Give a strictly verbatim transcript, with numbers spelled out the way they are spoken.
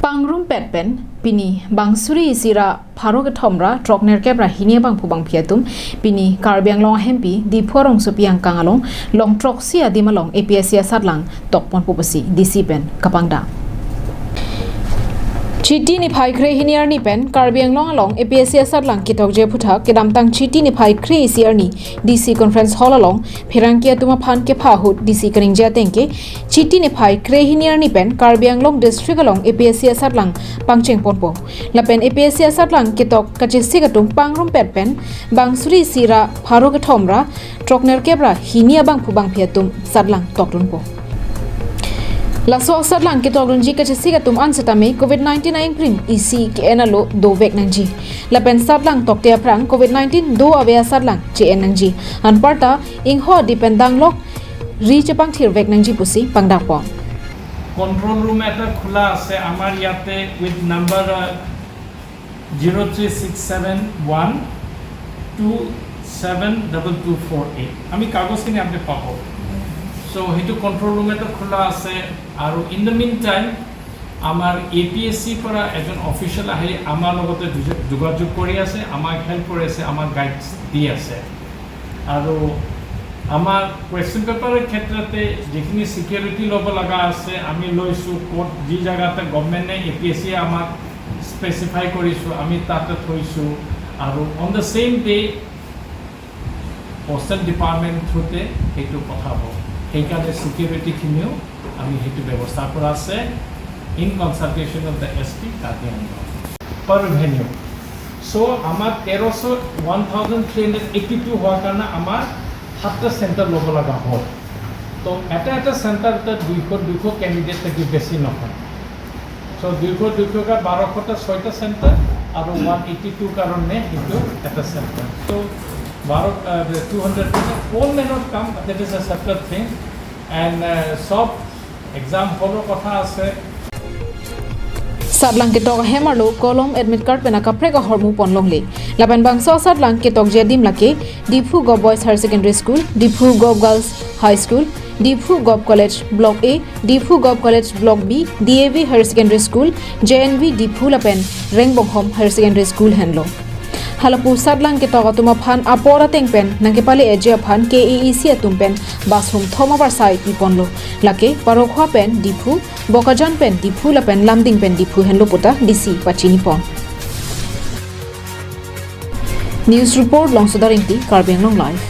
Pangrumpet pen pini bang suri isi ra pharo kethom ra throknerkep ra hini abangphu bangphi atum pini Karbi Anglong ahempi Diphu arongsopi angkang along long throksi adim along A P S C asatlang tokponpo pusi D C pen kapangdam. Chiti niphai kre hini arni pen Karbi Anglong along A P S C asatlang ketokji aphuthak kedamtang Chiti niphai kre isi arni D C Conference Hall along pherangke atum aphan kepha ahut D C kaningje ateng ke Chiti niphai kre hini arni pen Karbi Anglong District along A P S C asatlang pangchengponpo. Lapen A P S C asatlang ketok kachesik atum pangrumpet pen bang suri isi ra pharo kethom ra throknerkep ra hini abangphu bangphi atum satlang tokdunpo. Laso asatlang ketokdunji kachesik atum an setame covid nineteen aingprim isi ke-en alo dovek nangji. Lapen satlang tokte aphrang covid nineteen do ave asatlang che-en nangji. Anparta ingho adi pen danglok ri chepangthirvek nangji pusi pangdakpon. Control room এটা খোলা আছে আমাৰ ইয়াতে with number zero' three six seven one two seven double two four eight. আমি কাগজখিনি আপুনি পাব। চ' সেইটো কণ্ট্ৰল ৰুম এটা খোলা আছে। আৰু ইন দ্য মিন টাইম আমাৰ এ পি এছ চিৰ পৰা এজন অফিচিয়েল আহি আমাৰ লগতে যোগ- যোগাযোগ কৰি আছে, আমাক হেল্প কৰি আছে, আমাক গাইডছ দি আছে। আৰু আমাৰ কুৱেশ্যন পেপাৰৰ ক্ষেত্ৰতে যিখিনি ছিকিউৰিটি ল'ব লগা আছে আমি লৈছোঁ। ক'ত যি জেগাতে গভৰ্ণমেণ্টে এ পি এছ চিয়ে আমাক স্পেচিফাই কৰিছোঁ আমি তাতে থৈছোঁ। আৰু on the same day postal department থ্ৰুতে সেইটো পঠাব। সেইকাৰণে ছিকিউৰিটিখিনিও আমি সেইটো ব্যৱস্থা কৰা আছে in consultation of the S P Karbi Anglong. Per venue show' আমাৰ তেৰশ one thousand three hundred eighty two হোৱাৰ কাৰণে আমাৰ সাতটা চেণ্টাৰ ল'ব লগা হ'ল। তো এটা এটা চেণ্টাৰতে দুইশ দুইশ কেণ্ডিডেট থাকি বেছি নহয়। চ' দুইশ দুইশকে বাৰশটা ছয়টা চেণ্টাৰ আৰু ওৱান এইটি টু কাৰণে সেইটো এটা চেণ্টাৰ। চ' বাৰ টু হাণ্ড্ৰেড হ'ল মেনৰ কাম, that is a separate thing। And চব এক্সাম হলৰ কথা আছে। Satlang ketok ahem arlo kolom admit card pen akaprek ahormu pon longle. Lapen bangso asatlang ketokji adim lake Diphu Govt Boys Higher Secondary School, Diphu Govt Girls High School, Diphu Govt College Block A, Diphu Govt College Block B, D A V Higher Secondary School, J N V Diphu lapen Rengbonghom Higher Secondary School henlo. Halapu satlang ketok atum aphan apor ateng pen nangkepale-eji aphan K A A C atum pen bus hum thom abarsai piponlo. Lake Parokhowa pen Diphu, Bokajan pen Diphu lapen Lumding pen Diphu henlo puta D C pachinipon. News report, Longsodar Ingti, Karbi Anglong Live.